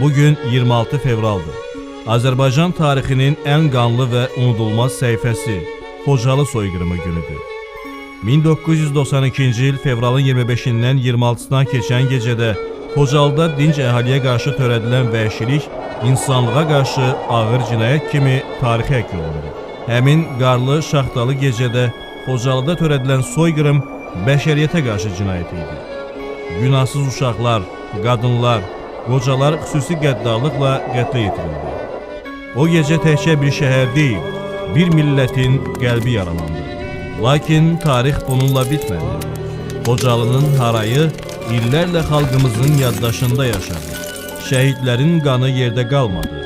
Bugün 26 fevraldır. Azərbaycan tarixinin ən qanlı və unudulmaz səhifəsi Xocalı soyqırımı günüdür. 1992-ci il fevralın 25-dən 26-sına keçən gecədə Xocalıda dinc əhaliyə qarşı törədilən vəhşilik insanlığa qarşı ağır cinayət kimi tarixə həkk olundu. Həmin qarlı, şaxtalı gecədə Xocalıda törədilən soyqırım bəşəriyyətə qarşı cinayət idi. Günahsız uşaqlar, qadınlar, qocalar xüsusi qəddarlıqla qətlə yetirildi. O gecə təkcə bir şəhər deyil, bir millətin qəlbi yaralandı. Lakin tarix bununla bitmədi. Xocalının harayı illərlə xalqımızın yaddaşında yaşadı. Şəhidlərin qanı yerdə qalmadı.